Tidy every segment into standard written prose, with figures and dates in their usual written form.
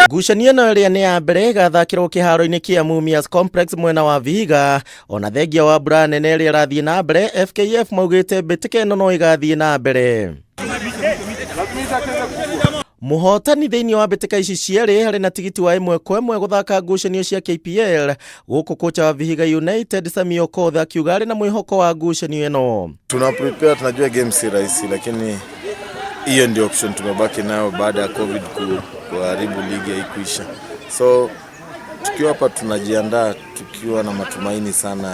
Ngucanio ĩno ĩrĩa nĩ ya mbere ĩgathakĩrwo kĩharo-inĩ kĩa Mumias Complex mwena wa Vihiga. Ona thengia wa mbura nene ĩrĩa ĩrathiĩ na mbere, FKF maugĩte mbĩtĩka ĩno no ĩgathiĩ na mbere. Mũhotani thĩinĩ wa mbĩtĩka ici cierĩ harĩ na tigiti wa 1-1 gũthaka ngucanio cia KPL. Gũkũ kocha wa Vihiga United Sami Okoth akiuga arĩ na mwĩhoko wa ngucanio ĩno. Tuna prepare, tunajua game si rahisi, lakini hiyo ndio option tumebaki nayo baada ya COVID kuharibu ligi haikuisha. So tukiwa hapa tunajiandaa tukiwa na matumaini sana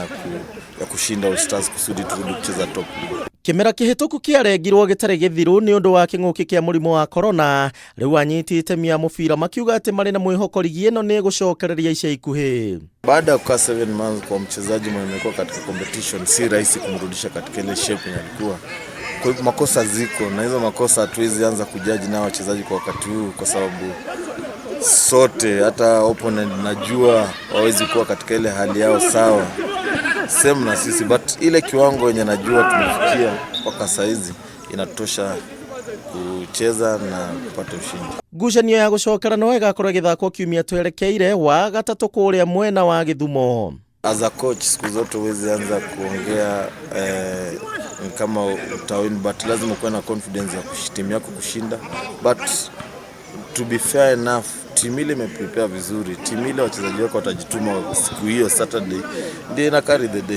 ya kushinda All Stars kusudi turudi kucheza top league. Kĩmera kĩhĩtũku kĩarengirwo gĩtarĩ gĩthiru nĩ ũndũ wa kĩng'ũki kĩa mũrimũ wa corona. Rĩu anyiti itemi a mũbira makiuga atĩ marĩ na mwĩhoko ligi ĩno nĩ ĩgũcokereria ica ikuhĩ. Baada ya kukaa 7 months, kwa mchezaji mwenye amekuwa katika competition, si rahisi kumrudisha katika ile shape yenye alikuwa. Kwa hivyo makosa ziko, na hizo makosa hatuwezi anza kujudge nao wachezaji kwa wakati huu, kwa sababu sote, hata opponent, najua wawezi kuwa katika ile hali yao sawa same na sisi, but ile kiwango yenye najua tumefikia mpaka saizi inatosha kucheza na kupata ushindi. Ngucanio ya gũcokera no ĩgakorwo ĩgĩthakwo kiumia twerekeire wa gatatũ kũrĩa mwena wa Gĩthumo. As a coach, siku zote huwezi anza kuongea ni kama utawin, but lazima ukuwe na confidence ya timu yako kushinda. But to be fair enough, timu ile imeprepare vizuri, timu ile wachezaji wako watajituma siku hiyo Saturday, ndio ina carry the day.